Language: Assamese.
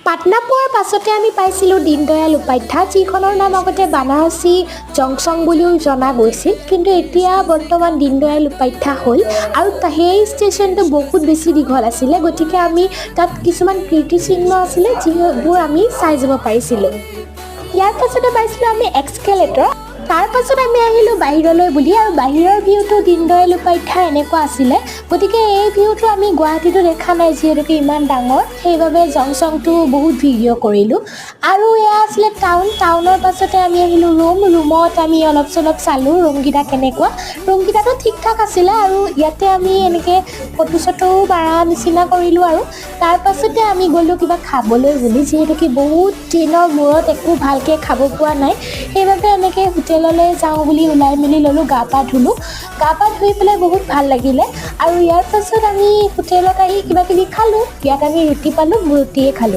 পাটনা পোৱাৰ পাছতে আমি পাইছিলোঁ দীনদয়াল উপাধ্যায়, যিখনৰ নাম আগতে বানাৰসী জংচন বুলিও জনা গৈছিল, কিন্তু এতিয়া বৰ্তমান দীনদয়াল উপাধ্যায় হ'ল। আৰু সেই ষ্টেচনটো বহুত বেছি দীঘল আছিলে, গতিকে আমি তাত কিছুমান কীৰ্তিচিহ্ন আছিলে, যিবোৰ আমি চাই যাব পাৰিছিলোঁ। ইয়াৰ পাছতে পাইছিলোঁ আমি এস্কেলেটৰ। তাৰ পাছত আমি আহিলোঁ বাহিৰলৈ বুলি আৰু বাহিৰৰ ভিউটো দীনদয়াল উপাধ্যায় এনেকুৱা আছিলে। গতিকে এই ভিউটো আমি গুৱাহাটীতো দেখা নাই, যিহেতুকে ইমান ডাঙৰ। সেইবাবে জংচনটো বহুত ভিডিঅ' কৰিলোঁ। আৰু এয়া আছিলে টাউন। টাউনৰ পাছতে আমি আহিলোঁ ৰুম। ৰুমত আমি অলপ চলপ চালোঁ ৰুমকেইটা কেনেকুৱা। ৰুমকেইটাতো ঠিক ঠাক আছিলে আৰু ইয়াতে আমি এনেকৈ ফটো চটোও মাৰা নিচিনা কৰিলোঁ। আৰু তাৰ পাছতে আমি গ'লোঁ কিবা খাবলৈ বুলি, যিহেতুকে বহুত দিনৰ মূৰত একো ভালকৈ খাব পোৱা নাই। সেইবাবে এনেকৈ হোটেললৈ যাওঁ বুলি ওলাই মেলি ল'লোঁ, গা পা ধুলোঁ। গা পা ধুই পেলাই বহুত ভাল লাগিলে। আৰু ইয়াৰ পাছত আমি হোটেলত আহি কিবা কিবি খালোঁ। ইয়াত আমি ৰুটি পালোঁ, ৰুটিয়ে খালোঁ।